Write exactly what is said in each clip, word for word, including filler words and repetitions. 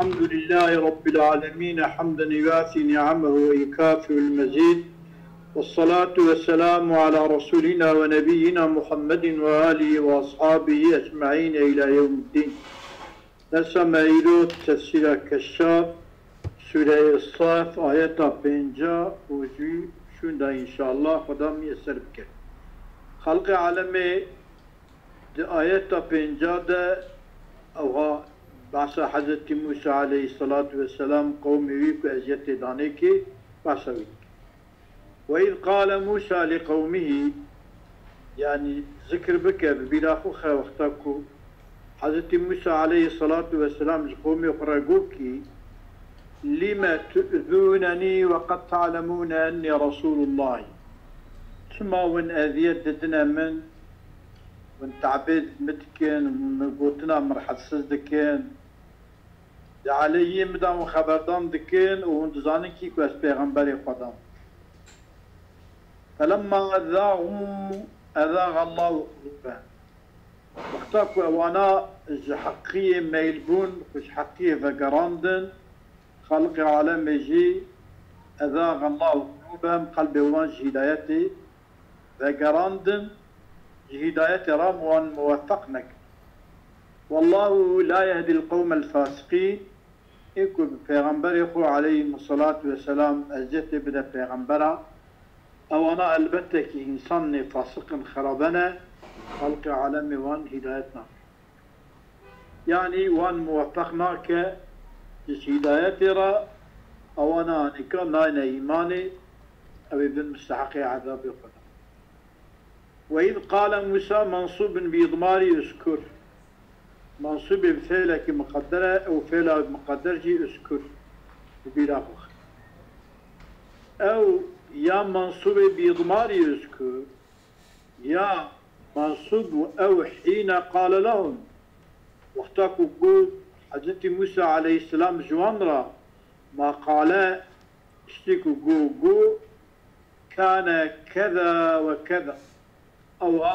الحمد لله رب العالمين، حمدا يوافي نعمه ويكافئ المزيد. والصلاة والسلام على رسولنا ونبينا محمد وآله وأصحابه أجمعين إلى يوم الدين. Dersa me îro tefsîra Keşşaf, Sûreyê Saf, ayeta pênca û jî şûnda înşallah Xweda miyeser bike. Xelqê alemê di ayeta pênca de ewha behsa Hezretî Mûsa aleyhisselatu vesselam qewmê wî ku eziyetê danê kê behsa wî dike. وإذ قال موسى لقومه، yanî zikir bike, bi bîra xwe xe wexta ku Hezretî Mûsa aleyhisselatu vesselam ji qewmê xwe re got kî, لم تؤذونني وقد تعلمون أني رسول الله. Çima hûn eziyet didine min, hûn te'bêd min dikin, min gotina min rehetsiz dikin, di aleyhî min de hûn xeberdan dikin û hûn dizanin kî ku ez pêxemberê Xwedan. فلما أزاغوا أزاغ الله قلوبهم. Wexta ku ewana ji heqiyê meyl bûn, ku ji heqiyê vegerandin, Xaliqê alemê jî أزاغ الله قلوبهم، qelbê wan ji hîdayetê vegerandin, ji hîdayetê re wan muwefeq nekir. والله لا يهدي القوم الفاسقين. Ê ku bi pêxemberê xwe aleyhî selatu weselam eziyetê bide pêxembera, ewana elbette ki însanê fasiq in, xerabe ne, xelqê alemê wan hîdayet nake. Yanî wan muwefeq nake ji hîdayetê re, ewana anîka nayne îmanê, ew ê bin misteheqê ezabê Xweda. وإذ قال موسى منصوب بإضمار اذكر. Mansûbê bi fêlekî miqedder e, ew fêla miqedder jî uzkur. Bi bîra xwe. Ew ya mansûbê bi îdmarî uzkur, ya mansûb û ew hîne qale lehum. Wexta ku got Hezretî Mûsa aleyhisselam ji wan re, ma qale, tiştê ku got, got, kane keza we keza. Ewa,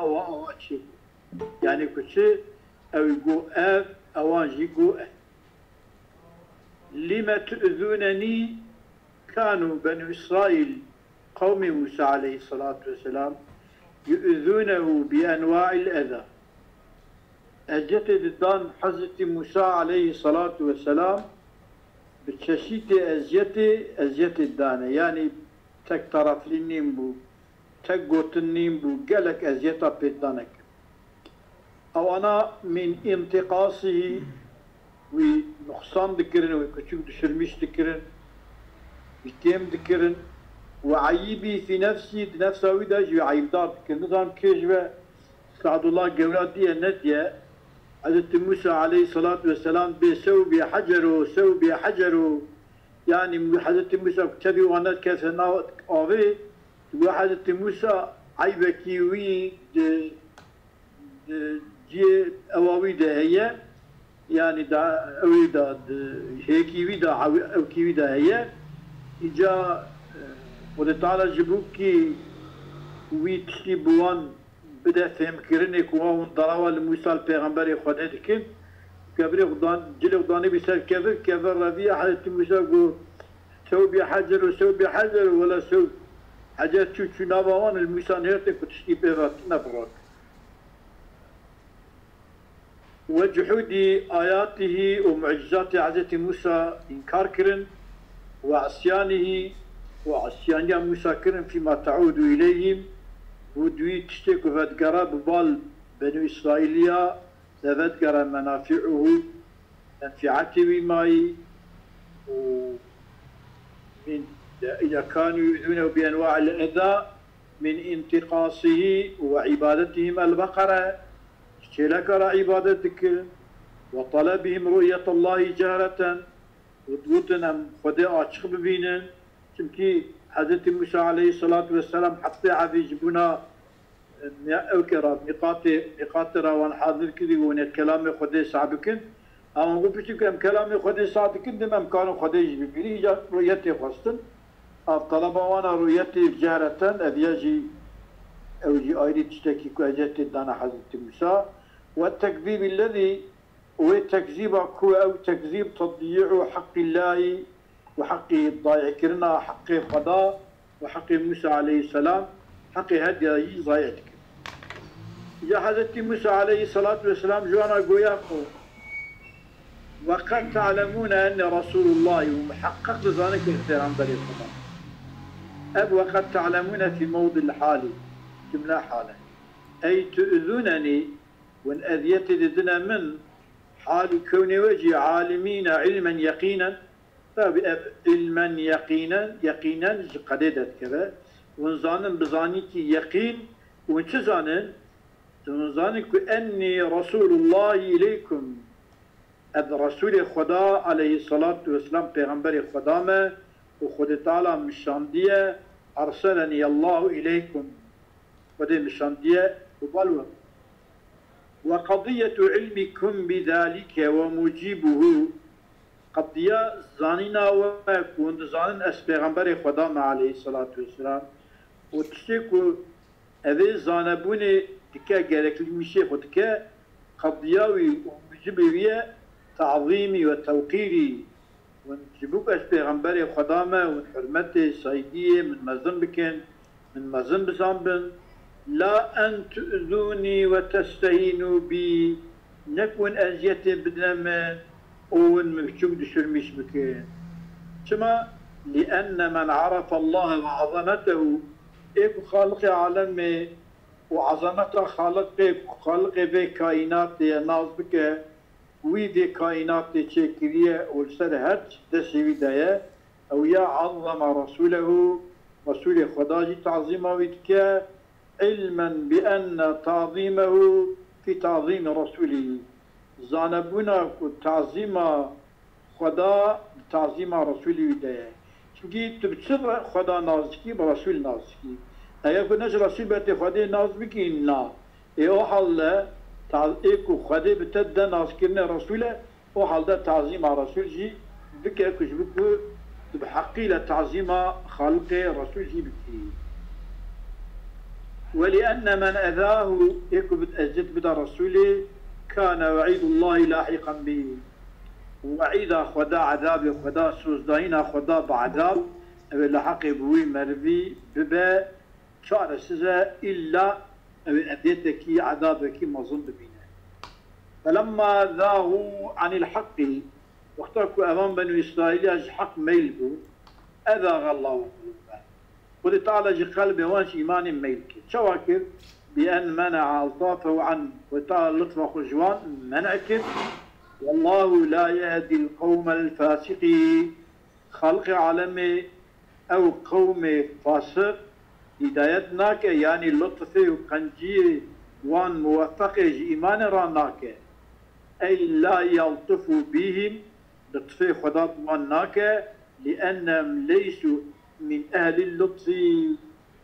ewa, ewa çêbû. Yanî ku çi, ew got ev, ewan jî got ev. Lime tu'zûnenî, kanu Benû Îsraîl, qewmê Mûsa aleyhisselatu vesselam, yu'zûnehu bi enwa'il eza. Eziyetê didan Hezretî Mûsa aleyhisselatu vesselam, bi çeşîtê eziyetê, eziyetê dane. Yanî tek taraflî nîn bû, tek gotin nîn bû, gelek eziyeta pê dane kir. Ewana min întiqasihî, wî nuqsan dikirin, wî küçük düşürmüş dikirin, wî kêm dikirin. Ve eyîbî fî nefsî, di nefsa wî de jî wî eyîbdar dikirin. Nizanim kê ji we Se'dullah Gewra diye nediye, Hezretî Mûsa aleyhisselatu vesselam bê sew bê hecero, sew bê hecero. Yanî Hezretî Mûsa ku tevî wan dikeve nav avê, digo Hezretî Mûsa eybekî wî di, di cihê ewa wî de heye, yanî da ewî da di hêkî wî de, ew, ewkî wî de heye. Îca, e, Xwedê Teala ji bo kî wî tiştî bi wan bide fêhmkirinê ku wan hûn dalawa li Mûsa li pêxemberê Xwedê dikin. Kevirê xwe dan, cilê xwe danî bî ser kevir, kevir reviya Hezretî Mûsa got, "Sew bî hecer û sew bî hecer û wela sew." Hecer çû çû nava wan li Mûsa nêrtê ku tiştî pê ve tune birat. Ve cuhudî ayatihî û mucizatê Hezretî Mûsa înkar kirin, ve isyanihî û isyaniya Mûsa kirin fîma teûdu ileyhîm, û di wî tiştê ku vedigera bi bal Benû Îsraîliya, de vedigera menafi'uhu, menfiatê wî mayî, û min, ya, ya kanû yu'zûnehu bi enwa'il eza min întiqasihî ve îbadetihîm el beqere, çêleka re îbadet dikirin, ve talebihîm ru'yetallahî cehreten, û digotin em Xwedê açiq bibînin. Çimkî Hezretî Mûsa aleyhisselatu vesselam heftê evî ji bona, e, ya ew ke re mîqatê, mîqatê re wan hazir kirî û hûn ê kelamê Xwedê sah bikin. Ama got piştî ku em kelamê Xwedê sah dikin, dem em karin Xwedê jî bibînin. Îca ru'yetê xwestin. Ev taleba wan a ru'yetê cehreten, ev ya jî, ew jî ayrî tiştekî ku eziyetê dana Hezretî Mûsa. Ve tekzîbî lezî Wê tekzîba ku ew tekzîb tedî'u heqî Llahî û heqî dayîkirina heqê Xweda û heqê Mûsa aleyhisselam, heqê hediya yî zayî dike. Ya Hezretî Mûsa aleyhisselatu vesselam ji wana goya ku "Ve qed te'lemûne ennî Resûlullahî", û miheqqeq dizanin ku ez pêxemberê Xweda. Ev "ve qed te'lemûne" fî mewdil halî, cumle hal e. Ey tu'zûnenî, hûn eziyetê didine min, halî kewnê we jî "alimîne ilmen yeqînen", tabî ev "ilmen yeqînen", yeqînen ji qedê derdikeve. Hûn zanin bi zanînkî yeqîn, hûn çi zanin? Hûn zanin ku "ennî Resûlullahî ileykum", ez Resûlê Xweda aleyhisselatu vesselam, pêxemberê Xweda me û Xwedê Teala min şandiye, "erselenî Allahu ileykum", Xwedê min şandiye û bal we. "Ve qediyetu ilmikum bi zalike ve mucibuhu", qediya zanîna we ku hûn dizanin ez pêxemberê Xweda me aleyhisselatu vesselam û tiştê ku evê zanebûnê dike, gerekli mîşê xwe dike, qediya wî û mucibê wî ye tazîmî ve tewqîrî. Hûn ji bo ku ez pêxemberê Xweda me, hûn hurmetê, saygiyê min mezin bikin, min mezin bizanbin. La en tu'zûnî ve testehînû bî, ne ku hûn eziyetê bidine min û hûn min biçûk dişirmîş bikin. Çima? Li enne men arafe Allahe ve azametehu, ê ku Xaliqê alemê û azameta Xaliqê, ku Xaliqê vê kaînatê ye, nas bike, wî vê kaînatê çêkiriye û li ser her tişt destê wî de ye, ew ya "azzama Resûlehu", Resûlê Xweda jî tazîma wî dike, "ilmen bi enne tazîmehu fî tazîmi Resûlî", zanebûna ku tazîma Xweda di tazîma Resûlî wî de ye. Çimkî tu bi çi re Xweda nas dikî, bi Resûl nas dikî. Eger ku ne ji Resûl be tê Xwedê nas bikî, na. Ê o hal de ta-, ê ku Xwedê bi te de naskirinê Resûl e, o hal de tazîma Resûl jî bike ku ji bo ku tu bi heqî le tazîma Xaliqê Resûl jî bikî. Ve li enne men ezâhu, ê ku bi eziyet bida Resûlê, kâne we'îdullahî lahîqen bî. We'îda Xweda, ezabê Xweda, sozdayîna Xweda bi ezab, ew ê li heqê bi wî merivî bibe, çaresiz e, îlla ew ê eziyetekî, ezabekî mezin bibîne. Felemma zâgû anil heqî, wexta ku evan Benû Îsraîliya ji heq meyl bû, ezâgallahu qulûbehum. Xwedê Teala ji qelbê wan ji îmanê meyl kir. Çawa kir? Bi en mene'a eltafehu anhum. Xwedê Teala lutfa xwe ji wan men'e kir. Wallahu la yehdil qewmel fasiqîn. Xaliqê alemê ew qewmê fasiq hîdayet nake, yanî lutfê û qenciyê wan muwefeqê ji îmanê ranake. Ey la yeltifu bîhim, lutfê Xweda bi wan nake, li ennem leysu min ehlil lutfî,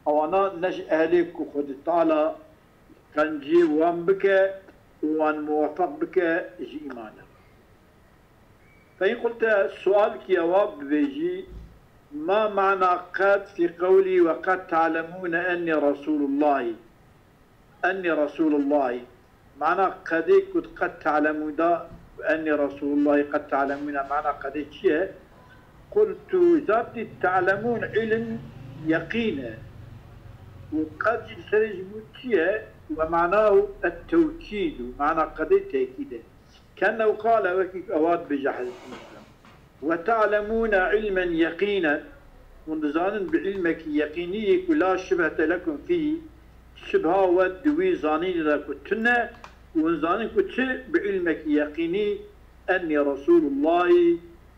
ewana ne ji ehlê ku Xwedê Teala qenciyê wan bike û wan muwefeq bike ji îmanê. Fe in qulte, sualkî ewa bibêjî, ma mana qed fî qewlî ve qed te'lemûne ennî Resûlullahî. Ennî Resûlullahî. Mana qedê ku qed te'lemû da, ennî Resûlullahî qed te'lemûne, mana qedê çi ye? Qultu, zatî te'lemûn îlim yeqîn e. Û qed jî li serê ji bo çi ye? Ve manahu et-tewkîd û mana qedê tekîd e. Kennehu qale, wekî ewa dibêje Hezretî Mûsa. Ve te'lemûne ilmen yeqînen, hûn dizanin bi ilmekî yeqînî yê ku la şibhete lekum fîhî, şibha we di wî zanînê de ku tune, û hûn zanin ku çi bi ilmekî yeqînî, ennî Resûlullahî,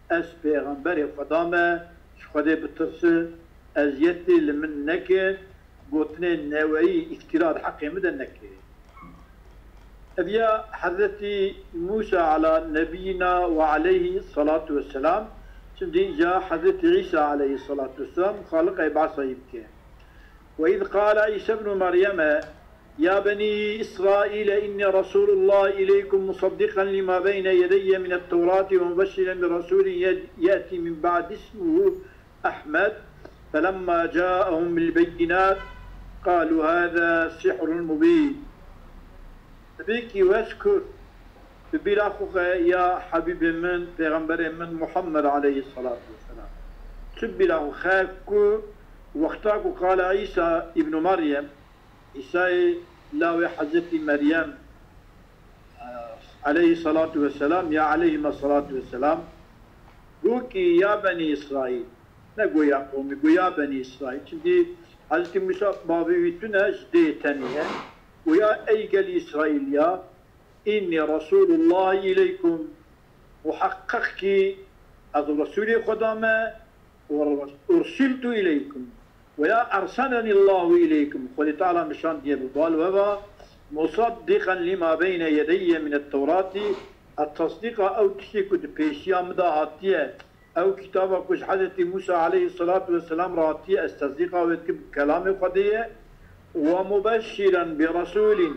ez pêxemberê Xweda me, ji Xwedê bitirsin, eziyetê li min nekin, gotinên neweyî, îftîra di heqê min de neke. Ev ya Hezretî Mûsa ala nebiyina ve aleyhî salatu vesselam, çimdî îca Hezretî Îsa aleyhî salatu vesselam Xaliq ey behsa yî dike. Ve iz qale Îsa ibnu Meryeme, ya benî Îsraîle, innî Resûlullahî ileykum musaddiqen lima beyne yedeyye minet Tewrati ve mubeşşiren bi resûlin ye-, ye'tî min ba'di ismuhu Ehmed, felemma câehum bil beyinat, qalû hâzâ sihrun mubîn. Dibê kî wezkur, Bi bîra xwe xe ya Habîbê min, Pêxemberê min Muhammed aleyhisselatu vesselam. Çi bîra xwe xe ku wexta ku qala Îsa îbnu Meryem, Îsayê lawê Hezretî Meryem, aleyhisselatu vesselam ya aleyhime salatu vesselam, got ki ya Benî Îsraîl, ne go ya qewmî, go ya Benî Îsraîl. Çimkî Hezretî Mûsa bavê wî tune, ji dê tenê ye. Go ya ey gelî Îsraîl ya, Înnî Resûlullahî îleykum. Muheqqeq kî ez Resûlê Xweda me û ursiltu îleykum. Ve ya erselenîllahu îleykum. Xwedê Teala min şandiye bi bal we va, musaddiqen lima beyne yedeyye minet tewratî, ez tesdîqa ew tiştê ku di pêşiya min de hatiye, ew kitaba ku ji Hezretî Mûsa aleyhisselatu vesselam re hatiye, ez tesdîqa wê dikim, kelamê Xwedê ye. Ve mubeşşiren bi resûlîn,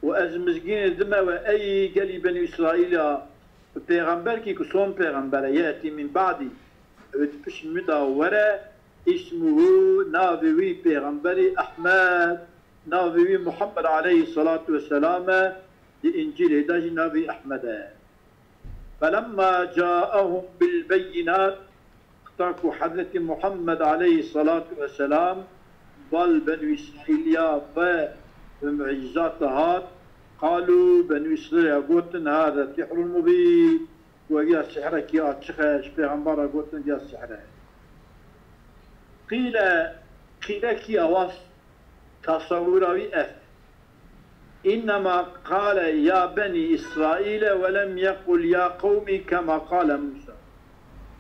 û ez mizgînê dime we, ey gelî Benî Îsraîla, bi pêxemberkî ku son pêxember e, ye'tî min ba'dî, ew di pişt min de were, îsmuhu, navê wî pêxemberî Ehmed, navê wî Muhammed aleyhisselatu vesselam e, di Încîlê de jî navê Ehmed e. Felemma caehum bil beyinat, wexta ku Hezretî Muhammed aleyhisselatu vesselam bal Benû Îsraîliya ve bi mucîzat hat, qalû, Benû Îsraîliya gotin, hâze sihrun mubîn, ku ev ya sihrekî açiq e, ji pêxember re gotin ya sihr e. Qîle, qîle kî awaz Tasewwura wî ev. Înnema qale ya benî Îsraîle we lem yequl ya qewmî kema qale Mûsa.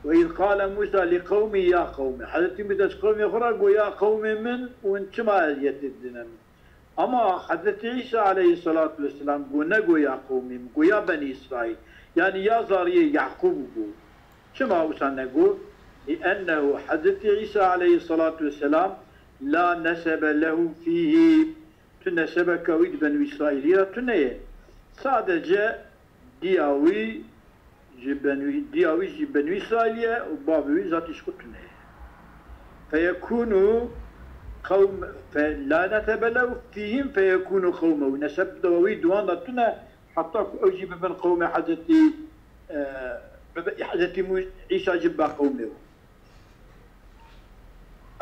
Ve îz qale Mûsa li qewmî ya qewmî. Hezretî Mûsa ji qewmê xwe re got, ya qewmê min, hûn çima eziyetê didine min? Ama Hezretî Îsa aleyhisselatu vesselam got, ne got ya qewmê min, got ya benî Îsraîl. Yanî ya zariyê Yaqûb bû. Çima wisa negot? Li ennehu Hezretî Îsa aleyhisselatu vesselam la nesebe lehu fîhî. Tu nesebeke wî di Benû Îsraîlî re tune ye. Sadece diya wî ji Benû, diya wî ji Benû Îsraîlî ye û bavê wî zatî ji xwe tune ye. Feyekûnû qewm, fe, la nesebe lehu fîhîm feyekûnû qewmehu. Neseb di wî di wan de tune, heta ku ew jî bibin qewmê Hezretî, e, bibe, Hezretî Mû-, Îsa jî bibe qewmê wan.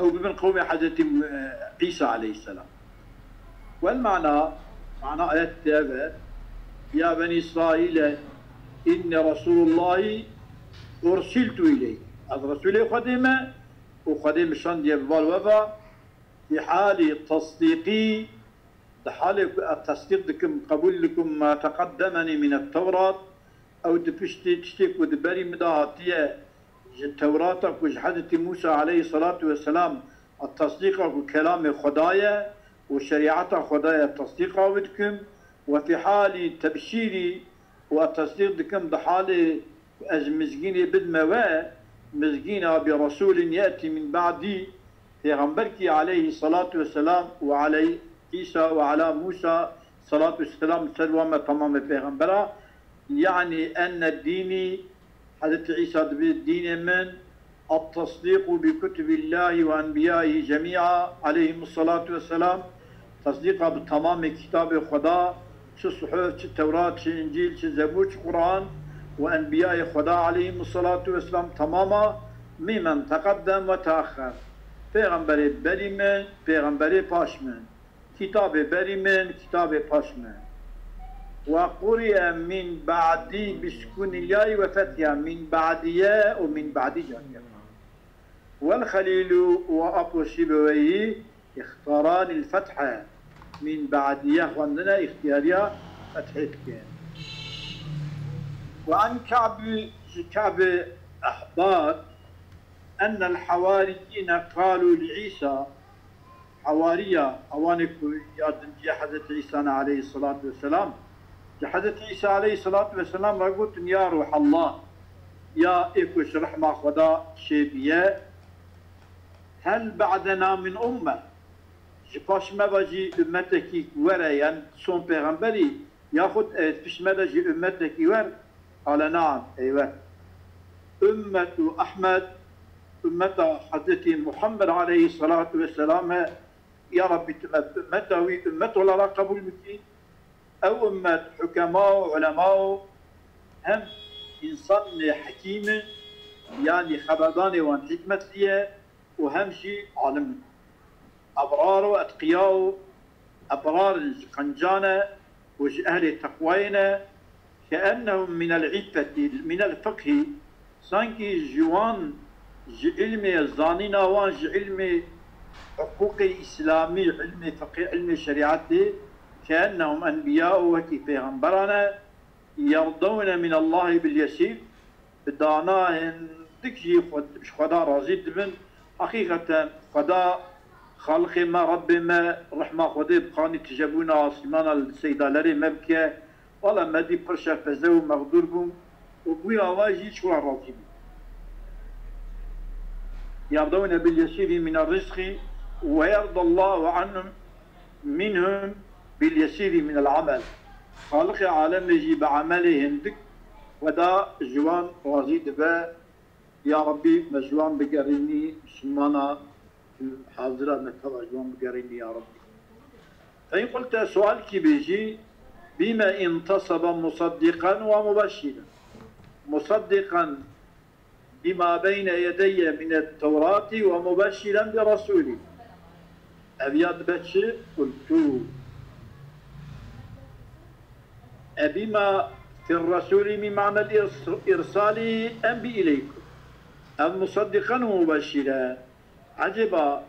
Ew bibin qewmê Hezretî, e, Îsa aleyhisselam. Wel mana, mana ayet ev e, ya benî Îsraîle, înni Resûlullahî ursiltu îleykum. Ez Resûlê Xwedê me û Xwedê min şandiye bi bal we va, fî halî tesdîqî, di halê ku ez tesdîq dikim, qebûl dikim, ma teqeddemenî mînet tewrat, ew di piştî tiştê ku di berî min de hatiye, ji Tewrata ku ji Hezretî Mûsa aleyhisselatu vesselam, a tesdîqa ku kelamê Xweda ye û şerîeta Xweda ye, tesdîqa wî dikim. We fî halî tebşîrî, û ez tesdîq dikim di halê ku ez mizgînê bidime we, mizgîna bi resûlin ye'tî min ba'dî, pêxemberkî aleyhisselatu vesselam û aleyh Îsa û ala Mûsa, salatu vesselam ser wan me tamamê pêxembera, yanî enne dînî, Hezretî Îsa dibê dînê min, التصديق بكتب الله وأنبيائه جميعا عليهم الصلاة والسلام. Tesdîqa bi tamamê kitabê Xweda, çi suhuf, çi Tewrat, çi Încîl, çi Zebûr, çi Quran û enbiyayê Xweda aleyhimussalatu vesselam tamama, mîmen teqeddem ve teaxxer. Pêxemberê berî min, pêxemberê paş min. Kitabê berî min, kitabê paş min. Ve quriye min ba'dî bi sukûnil yayî ve fethiya, min ba'diye û min ba'dî cariye. Wel Xelîlû û Apo Sîbeweyî îxtaranîl fethe, min ba'diye xwendine îxtiyariya fethê dikin. Ve an Ka'bî, ji Ka'bê Ehbar, ennel hewariyîne qalû li Îsa, hewariya, ewanê ku yardimciya Hezretî Îsa ne aleyhisselatu vesselam, ji Hezretî Îsa aleyhisselatu vesselam re gotin, ya Ruhallah, ya ê ku ji rehma Xweda çêbiye, hel ba'dena min umme, ji paş me ve jî ummetekî were, yan son pêxemberî, yaxud ez pişt me de jî ummetekî wer? Qale naam, eywe. Ummetu Ehmed, ummeta Hezretî Muhammed aleyhisselatu vesselam e. Ya Rabbî, tu me ummeta wî ummet olarak qebûl bikî. Ew ummet hukema û ulema û Hem însanê hekîm e, yanî xeberdanê wan hikmetlî ye û hem jî alim in. Ebrar û etqiya û ebrar in, ji qencan e û ji ehlê teqwayê ne. Keennehum minel îffetî, minel fiqhî, sankî ji wan, ji ilmê, zanîna wan ji ilmê hiqûqê îslamî, ilmê fiqhê, ilmê şerîetê, keennehum enbiyâ, û wekî pêxemberan e. Yerdewne minallahî bil yesîr, bi dana hindik jî xwe, ji Xweda razî dibin. Heqîqeten Xweda, Xaliqê me, Rebbê me, rehma Xwedê bi qanî tijebûna asîmana li seydalerê me bike. Wala me dî pir şerpeze û mexdûr bûm û bi wî ava jî ji wan razî bûm. Yerdewne bil yesîrî mine rizqî ve yerdallahu anhum minhum bil yesîrî minel amel. Xaliqê alemê jî bi emelê hindik Xweda ji wan razî dibe. Ya Rabbî, me ji wan bigerînî, Misilmana hazira me teva ji wan bigerînî, ya Rabbî. Fe in qulte, sualkî bêjî, bîme intasaba musaddiqan ve mubeşşîran. Musaddiqan bima beyne yedeyye minet tewratî ve mubeşşîran bi resûlî. Ev ya dibe çi? Qultû. Ebîma fir resûlî mîn manel îrs-, îrsalî em bi îleykum. Ev musaddiqan û mubeşşîre. Ecêba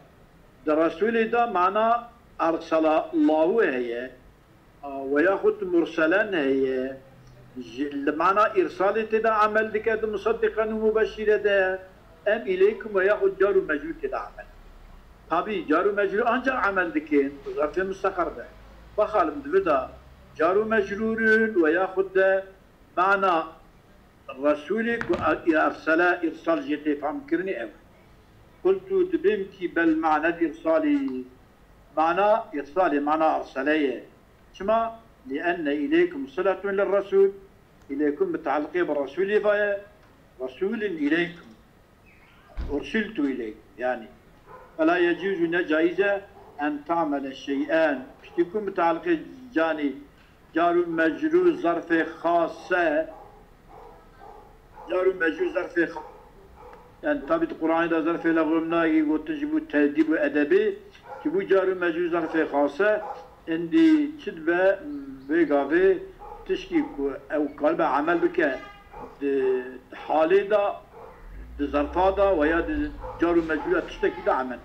di resûlê de mana ersala Allahu heye, a, ve yaxud murselen heye, ji, li mana îrsalê tê de emel dike di musaddiqan û mubeşşîre de, em îleykum ve yaxud car û mecrûr tê de emel. Tabî, car û mecrûr ancax emel dikin, zerfê misteqer de. Bexalim di vir de car û mecrûr in ve yaxud de mana Resûlê ku a-, ersele, îrsal jê tê fehmkirinê ew e. Qultu, dibêm kî bel manel îrsalî, mana îrsalê, mana ersele ye. Çima? Lienne îleykum siletun lir resûl. Îleykum bi tealiqê bi resûlê ve ye. Resûlin îleykum. Ursiltu îleykum. Yanî. Fela yecûzu, ne caiz e, en te'mele şey'en. Piştî ku bi tealiqê canî car û mecrûr zerfê xas e. Car û mecrûr zerfê xas. Yani tabî di Qur'anê de zerfê lewh nayê gotin ji bo tedîb û edebê. Ji bo car û mecrûr zerfê xas e. Endî çi dibe vê gavê tişkî ku ew karibe emel bike di halê de, di zerfa de veya di car û mecrûra tiştekî de emel.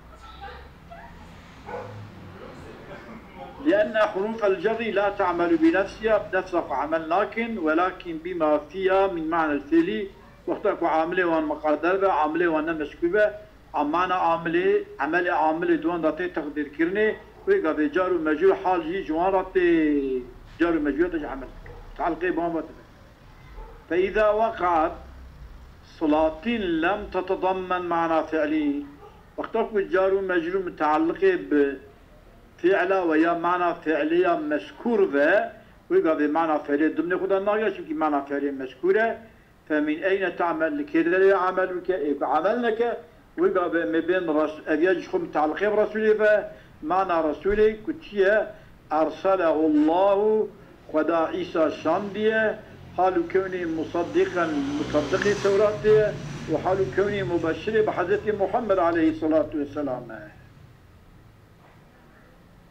لأن حروف الجر لا تعمل بنفسها، bi nefsa xwe emel nakin, ولكن بما فيها من معنى الفعل، wexta ku amilê wan miqeder be, amilê wan ne mezkûr be, a mana amilê, emelê amilê di wan de tê teqdîrkirinê, wê gavê car û mecrûr hal jî ji wan re tê, car û mecrûr de jî emel dike. Tealqê bi wan ve dibe. فإذا وقعت صلاتين لم تتضمن معنى فعلي. Wexta ku car û mecrûr mutaliqê bi fi'la ve ya mana fi'lê ya mezkûr ve, wê gavê mana fi'lê dimnê xwe de nagire, çimkî mana fi'lê mezkûr e. فمن أين تعمل, li kê derê emel bike, ê ku emel neke, wê gavê em ê bên res-, ev ya ji xwe mutaliqê bi Resûlê ve, mana Resûlê ku çi ye? Erselehu Allahu, Xweda Îsa şandiye, halu kewnî musaddiqen, musaddiqê Tewratê ye, û halu kewnî mubeşirê bi Hezretî Muhammed aleyhisselatu vesselam e.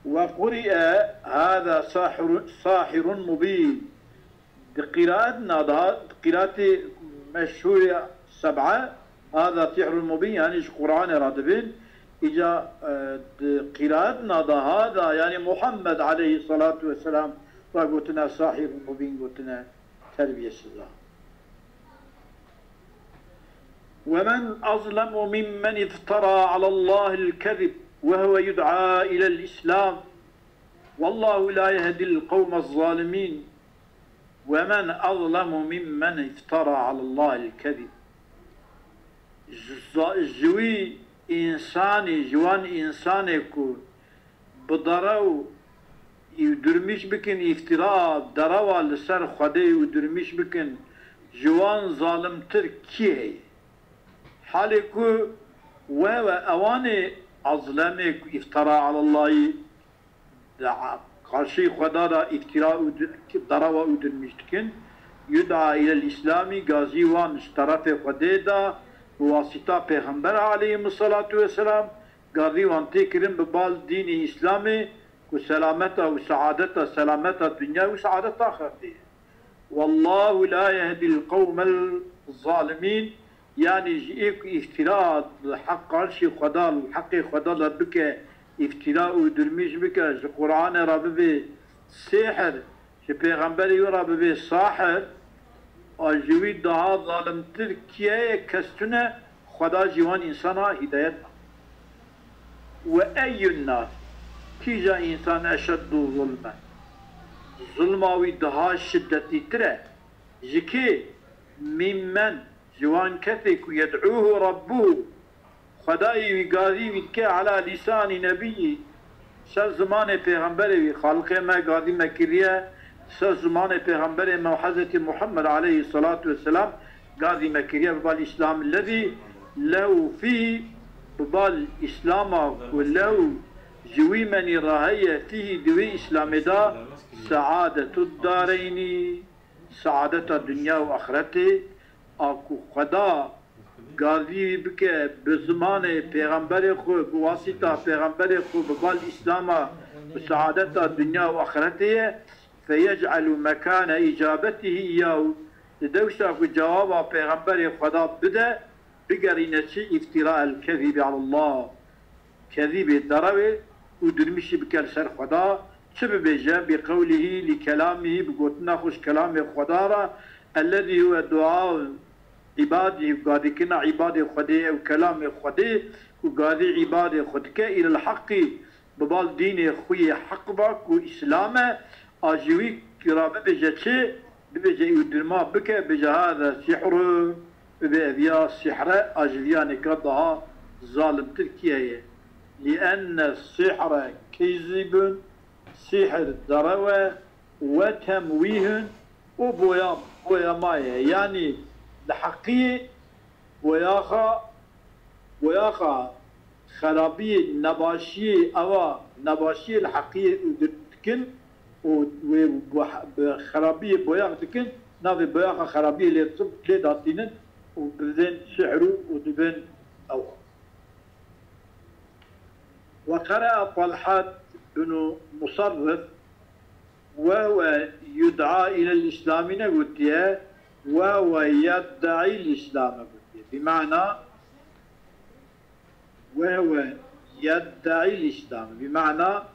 Ve quri'e hâzâ sahirun, sahirun mubîn. Di qîraetna de, di qîraetê meşhûrê seb'e, hâzâ sihrun mubîn, yanî ji Qur'anê re dibin. Îca, e, di qîraetna de hâzâ, yanî Muhammed aleyhisselatu vesselam re gotine sahirun mubîn, gotine terbiyesiz e. ومن أظلم ممن افترى على الله الكذب وهو يدعى إلى الإسلام والله لا يهدي القوم الظالمين. ومن أظلم ممن افترى على الله الكذب. Ji za-, ji wî însanî, ji wan însanê ku bi derew û dirmîş bikin, îftira, derewa li ser Xwedê û dirmîş bikin, ji wan zalimtir kî heye? Halê ku we ve ewanê ezlemê ku îftira alallahî di qarşî Xweda de îftira û di-, derewa û dirmîş dikin, yud'a ilel Îslamî, gazî wan ji terefê Xwedê da, bi wasîta Pêxember aleyhimussalatu vesselam, gazî wan tê kirin bi bal dînê Îslamê, ku selameta û saadeta, selameta dinya û saadeta axretê ye. Wallahu la yehdil qewmel zalimîn, yanî ji ê ku îftira li heq arşê Xweda, li heqê Xweda de bike, îftira û dirmîş bike, ji Qur'anê re bibe sêhir, ji pêxemberê wî re bibê sahir, a ji wî daha zalimtir kî ye, kes tune, Xweda jî wan însana hîdayet da. Ve eyyun nas, kîja însan eşeddu zulmen, zulma wî daha şiddetîtir e, ji kê, mimmen, ji wan kesê ku yed'ûhu rabbuhu, Xwedayê wî gazî wî dike ala lîsanî nebiyî, ser zimanê pêxemberê wî, Xaliqê me gazî me kiriye, ser zimanê pêxemberê me û Hezretî Muhammed aleyhî salatu vesselam gazî me kiriye bi bal Îslam lezî lehu fî, bi bal Îslama ku lehu ji wî menî re heye fîhî di wî Îslamê de saadetu dareynî, saadeta dinya û axretê, a ku Xweda gazî wî bike bi zimanê pêxemberê xwe, bi wasîta pêxemberê xwe, bi bal Îslama, bi saadeta dinya û axretê ye, feyec'elu mekane îcabetihî îyyahu, di dewsa ku cewaba pêxemberê Xweda bide, bigerîne çi? Îftira el kezîbi alallah. Kezîbê derewê û dirmîşî bike li ser Xweda, çi bibêje? Bi qewlihî, lî kelamihî, bi gotina xwe ji kelamê Xweda re, ellezî huwe dua îbadihî, gadîkirina îbadê Xwedê ye û kelamê Xwedê ku gadî îbadê xwe dike, îlel heqî, bi bal dînê xwe yê heq ve ku Îslam e, a ji wî ra bibêje çi? Bibêje û dirma bike, bêje, hâze sihru, bibê ev ya sihre, a ji viyanêka daha zalimtir kî heye? Lîenne sihre kezîbun, sihir derew e, we temwîhun û boya-, boyama ye. Yanî li heqiyê boyaxa, boyaxa xerabiyê, nebaşiyê, ewa nebaşiyê li heqiyê û dikin û wê bi xerabiyê boyax dikin, navê boyaxa xerabiyê lê, lê datînin û dibin şi'rû û dibin ewa. Ve qere'a Talhat bin Musarrif, ve huve yud'a ilel Îslamî negotiye, ve huve yed'î l-Îslame gotiye. Bi mana, ve huve yed'î l-Îslame. Bi mana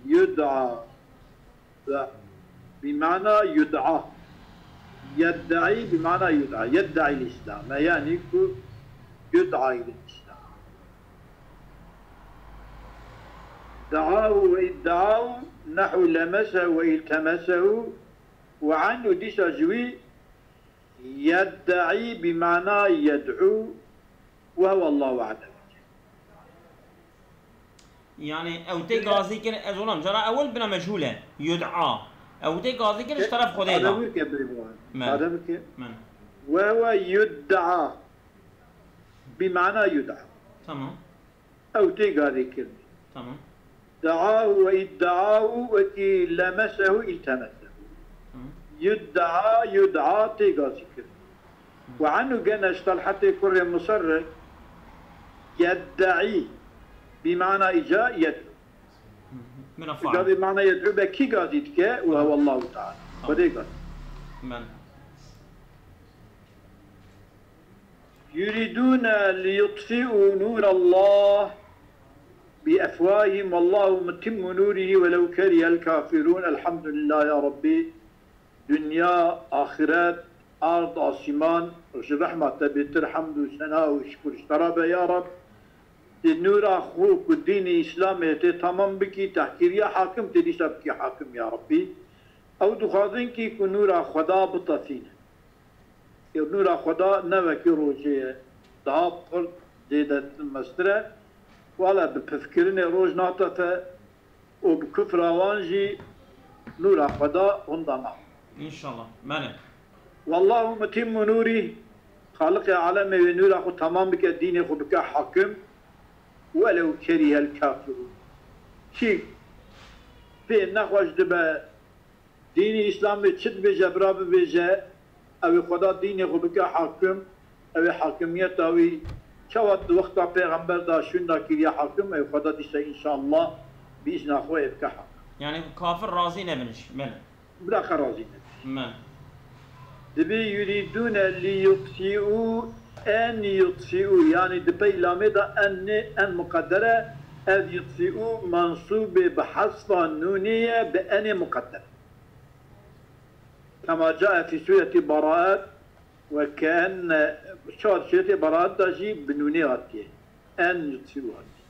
yud'a. Ve bi mana yud'a. Yed'î bi mana yud'a. Yed'î l-Îslame. Yanî ku yud'a ilel Îslam. Da'ahu ve idda'ahu nehu lemesehu ve iltemesehu ve anhu, dîsa ji wî yed'î bi mana yed'û ve huwe Allahu wahdehu. Yanî ew tê gazî kir, ez olam cara ewil bina meçhûl e. Yud'a. Ew tê gazî kir ji teref Xwedê de. Qadewir ke bê bu. Men. Qadewir ke. Men. Ve huve yud'a. Bi mana yud'a. Tamam. Ew tê gazî kirin. Tamam. Da'ahu ve idda'ahu wekî lemesehu iltemesehu. Tamam. Yud'a, yud'a tê gazî kirin. Ve anhu gene ji Talhetê kurê Musarrif, yed'î bi mana îca yed'û. Mina faal. Gazî mana yed'û be kî gazî dike? Ve huwe Allahu Teala. Tamam. Xwedê gazî. Men. يريدون ليطفئوا نور الله بأفواههم والله متم نوره ولو كره الكافرون. Elhamdülillah ya Rabbî. Dinya, axiret, erd, asîman, ji rehma te bêtir hemd û sena û şikir ji te re be ya Rab. Di nûra xwe ku dînê Îslamê tê tamam bikî, tehkiriya hakim tê dîsa bikî hakim ya Rabbî. Ew dixwazin kî ku nûra Xweda bitefîne. Ê nûra Xweda ne wekî rojê ye, daha pir zêde mestir e. Wele bi pifkirinê roj natefe û bi kufra wan jî nûra Xweda hunda nabe. Înşallah. Mene. Wallahu mutimmu nûrî, Xaliqê alemê wê nûra xwe tamam bike, dînê xwe bike hakim. Welew kerihel kafirûn. Kî pê nexweş dibe, dînî Îslamê çi dibêje, bira bibêje, Ew ê Xweda dînê xwe bike hakim, ew ê hakimiyeta wî çawa di wexta Pêxember de şûn de kiriye hakim, ew ê Xweda dîsa înşallah bi îzna xwe ê bike hakim. Yani kafir razî nebin jî. Belê. Bila xwe razî nebin. Me. Dibê yurîdûne lî yutfîû en yutfîû, yanî di pey lamê de en nê, en muqedder e, ev yutfîû mensûbê bi hesfa nûnê ye, bi enê muqedder. Kema cae fî sûretî Beraet, we keenne, çar sûretê Beraet de jî bi nûnê hatiye. En yutfîû hatiye.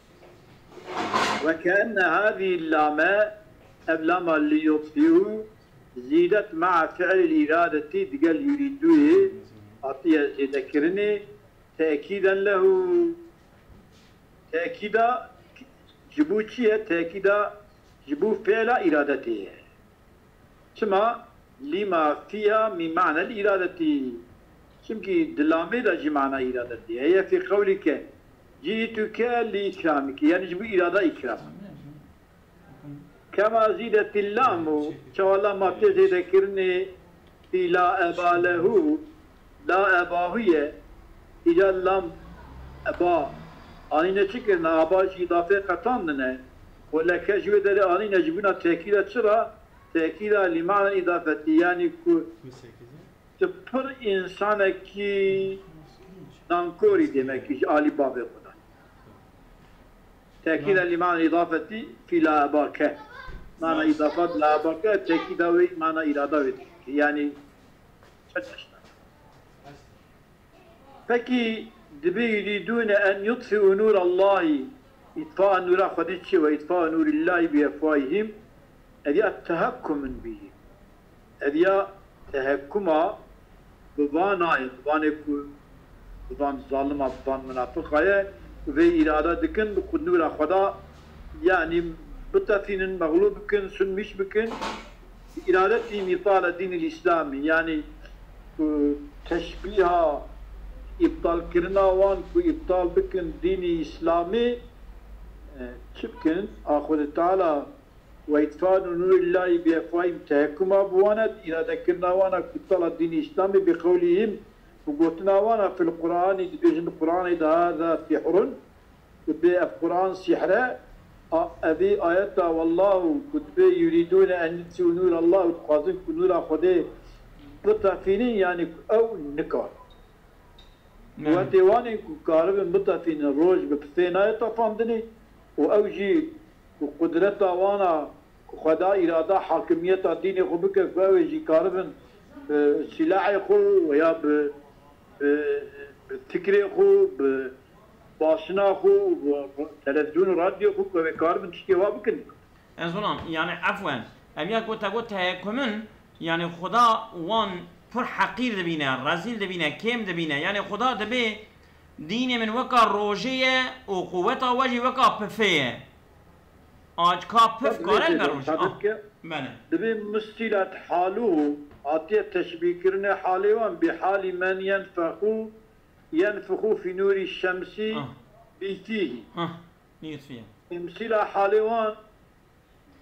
Ve keenne hâzî lame, ev lama li yutfîû, zîdet mea fi'lil îradetî digel yurîdûyê hatiye zêdekirinê, tekîden lehu. Tekîda ji bo çi ye? Tekîda ji bo fi'la îradetê ye. Çima? Lima fiha min ma'nel îradetî. Çimkî di lamê de jî mana îradetî heye. Fî qewlike, cî'tuke li îkramike. Yani ji bo îrada îkram. Kema zîdetil lam û çawa lama tê zêdekirinê fî la eba lehu, la eba hu ye. Îca lam eba anîne çi kirine? Aba jî îdafê qetandine. Û leke ji wê derê anîne ji bûna tekîda çi re? Tekîda lî mana îdafetî, yanî ku tu pir însanekî nankorî demekî ji alî bavê xwe de. Tekîda lî mana îdafetî fî la eba ke. Mana îdafet la eba ke, tekîda wê mana îrada wê dike. Yanî çi tişt e? Pekî dibê yurîdûne en yutfi'u nûrallahî, îtfaa nûra Xwedê çi ye? Ve îtfaa nûrillahî bi efwahihim, ev ya tehekkumun bihî. Ev ya tehekkuma bi vana ye, bi vanê ku bi van zalima, bi van munafiqa ye, vê îrade dikin ku nûra Xweda, yanî bitefînin, mexlûb bikin, sünmîş bikin. Îradetî mîtale dînil îslamî, yanî ku teşbîha îptalkirina wan ku îptal bikin dînî îslamî, e, çi bikin? A Xwedê Teala ve îtfanu nûrillahî bi efwahîm tehekkuma bi wan e, îradekirina wan e ku îptala dînî îslamî bi qewlihîm, bi gotina wan e, fil Qur'anî, dibêjin di Qur'anê de, hâza sihrun, ku dibê ev Quran sîhr e, a, evî ayeta wallahu ku dibê yurîdûne en yutfîû nûrallah û dixwazin ku nûra Xwedê bitefînin, yanî ku ew nikar. Wetê wan ên ku karibin bitefînin, roj bi pisê nayê tefandinê û ew jî ku qudreta wan a ku Xweda îrada hakimiyeta dînê xwe bike, ku ew ê jî karibin bi sîlahê xwe ya bi, bi, bi fikrê xwe, bi başina xwe û bi televîzyon û radyo xwe ku ew ê karibin tiştê wa bikin. Ez zonam, yani efwen, ev ya ku te got teyekumin, yani Xuda wan pir heqîr dibîne, rezîl dibîne, kêm dibîne. Yani Xuda dibê dînê min weka rojê ye û quweta we jî weka pifê ye. Ac ka pif kare li ber roj. Belê. Dibê mustîlet haluhu, hatiye teşbîhkirinê halê wan bi halî men yenfexû, yenfexû fî nûrî şemsî bîtîhî. Temsîla halê wan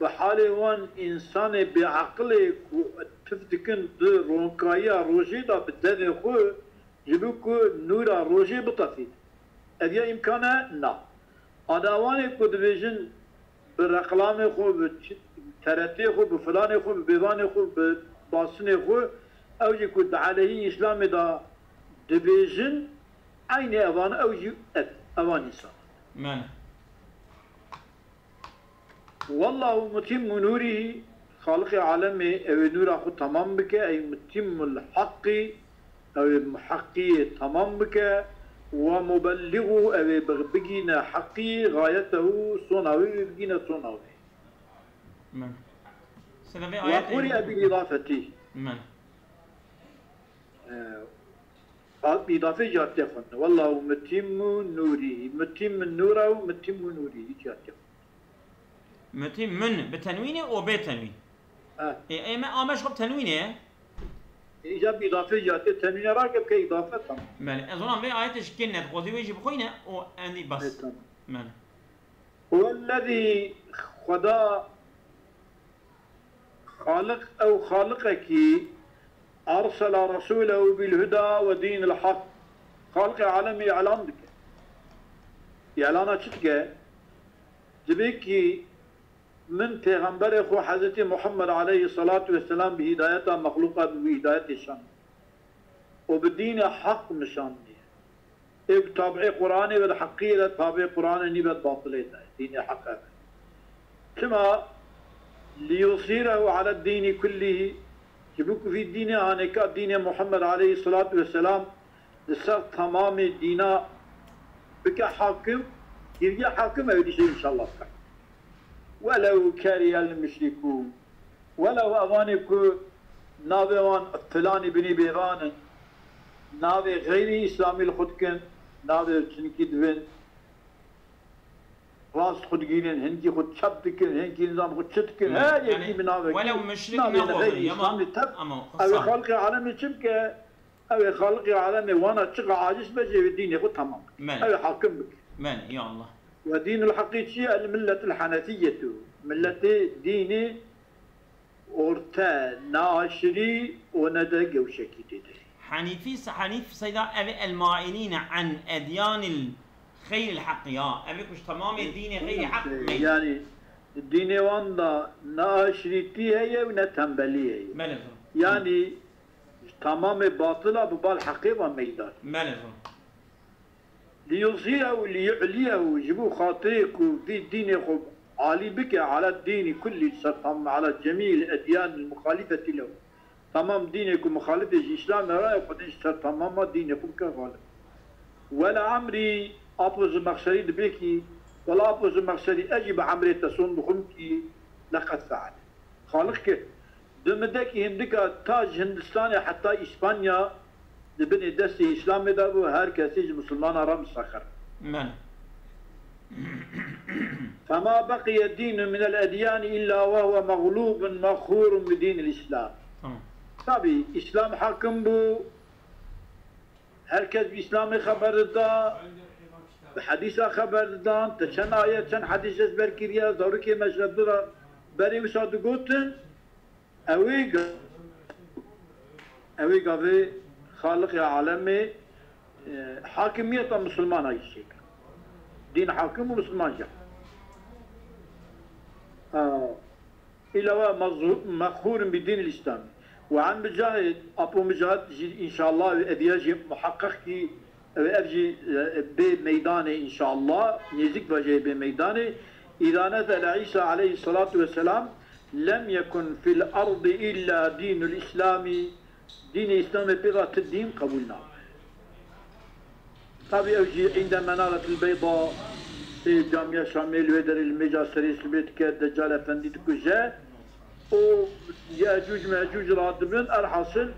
bi halê wan însanê bêeqilê ku pif dikin di ronkayiya rojê de bi devê xwe, ji bo ku nûra rojê bitefîne. Ev ya îmkan e? Na. Ada wanê ku dibêjin bi reqlamê xwe, bi ç-, T R T xwe, bi filanê xwe, bi bêvanê xwe, bi basinê xwe, ew jî ku di aleyhî Îslamê de dibêjin, eynî evan, ew jî ev, evan însan. Belê. Wallahu mutimmu nûrihî, Xaliqê alemê ew ê nûra xwe temam bike, ey mutimmul haqqî, ew ê heqiyê temam bike, we mubelligu, ew ê big-, bigîne heqî, gayetehû, sona wê, wê bigîne sona wê. Belê. Sede vê Ve ayetê quriye bil îdafetî. Belê. Ee, bi îdafê jî hatiye xwendin. Wallahu mutimmu nûrî. Mutimmu nûra û mutimmu nûrî jî hatiye xwendin. Mutimmun bi tenwînê û bê tenwîn. Ha. Ê, ê me, a me ji xwe bi tenwînê ye. Îca bi îdafê jî hatiye tenwînê rake bike îdafe, tamam. Belê. Ez ona vê ayetê ji kê nedixwazî wê jî bixwîne û endî bes. Ê, tamam. Belê. Huwellezî, Xweda, Xaliq, ew Xaliqekî Ersela resûlehu bil huda ve dînil hak. Xalqê alemê îlan dike. Îlana çi dike? Dibê kî min pêxemberê xwe Hezretî Muhammed aleyhisselatu vesselam bi hîdayeta mexlûqat û bi hîdayetê şand û bi dînê heq min şandiye. Ê bi tabî Qur'anê ve di heqiyê de, tabî Qur'anê nî ve di batilê de. Dînê heq e. Çima? Liyuzhîrehu ala dînî kullîhî, ji bo ku vî dînê hanêka dînê Muhammed aleyhisselatu vesselam li ser temamê dîna bike hakim, giriye hakim ew dîşe înşallah bike. Welew kerihel müşrikûn. Welew evanê ku navê wan filanî binî bêvan in, navê xeyrî îslamî li xwe dikin, navê çinkî divin, rast xwe digînin, hinkî xwe çep dikin, hinkî nizam xwe çi dikin, Ne, her yani, yekî bi navekî, welew müşrik navê ne xwe olur, xeyrî ya ma-, îslamî tep, ama ew ê Hasan. Xalqê alemê çi bike? Ew ê Xaliqê alemê wana çiqa aciz be jê wê dînê xwe tamam bike. Mele. Ew ê hakim bike. Mele, ya Allah. Ve dînul heqî çi ye? El milletul henefiyyetu. Milletê dînê orte, ne aşirî û ne de gewşekî tê de. Hanîfî, Hanîf Seyda ev ê el mailîne an edyanil xeyril heq ya. Ev ê ku ji temamê dînê xeyrî heq Şey, meyl. Yani dînê wan da ne aşirîtî heye û ne tembelî heye. Mele, zor. Yani Ji tamamê batila bi bal heqê ve meydan. Belê xwe. Liyuzhirehu liyu'liyehu, ji bo xatirê ku vî dînê xwe alî bike, ala dînî kullî, li ser tam, ala cemî'il edyanil muxalifetî lehu. Tamam dînê ku muxalifê ji Îslamê re ye, Xwedê ji ser tamama dînê xwe bike xalib. Wele emrî, Apo Zimexşerî dibê kî, wele Apo Zimexşerî, ez jî bi emrê te son dixwim kî, leqed feal. Xaliq kir. Di midekî hindika ta ji Hindistanê heta Îspanya di binê destê Îslamê de bû, her kesî ji misilmana re misaxir. Men. Fema beqiye dînu minel edyanî illa ve huve mexlûbun mexûrun bi dînil Îslam. Tamam. Tabî, Îslam hakim bû, Her kes bi Îslamê xeber dida, bi hedîsa xeber didan, te çend ayet, çend hedîs ezber kiriye, zarokê me ji re bira berê wisa digotin, ew ê ga-, ew ê gavê Xaliqê alemê, e, hakimiyeta misilmana jî çêkir. Dîn hakim û misilman jî. Ha. Îla we mezhu-, mexûr in bi dîn Îslamî. Û an Micahid, Apo Micahid jî înşallah ev, ev ya jî muheqqeq kî ev, ev jî, e, bê meydanê înşallah, nêzik ve jê bê meydanê. Îza nezele Îsa aleyhissalatu vesselam, lem yekun fil ardi illa dînul Îslamî, dînê Îslamê pê ve ti dîn qebûl nabe. Tabî ew jî îndeme naretil beyda, ê camiya Şamê li wê derê li mêja serê sibê dike, Deccal Efendî dikuje û Yecûc Mecûc radibin. Elhasil,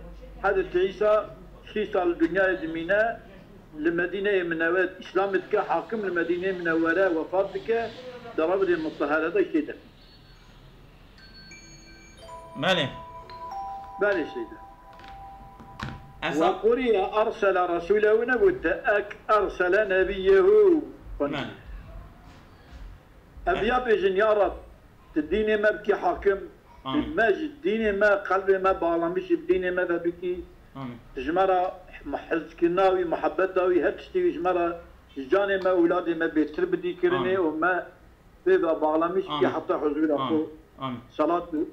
Hezretî Îsa sî sal li dinyayê dimîne, li Medîneyê Minewwere Îslamê dike, hakim li Medîneyê Minewwere wefat dike, di rewdê Mutehhere de jê de. Belê. Belê Seyda. Esa- Ve quriye ersele resûlehu negot, te ek ersele nebiyyehu. Belê. Ev ya bêjin, ya Rab, tu dînê me bikî hakim, Amin. Me ji dînê me, qelbê me bağlamış bi dînê me ve bikî. Amin. Ji me re hizkirina wî, muhebbeta wî, her tiştê wî ji me re, ji canê me, ewladê me bêtir bidî kirinê Amin. Û me Pê ve bağlamış ki Amin. Heta huzura Amin. Xwe. Amin. Salat û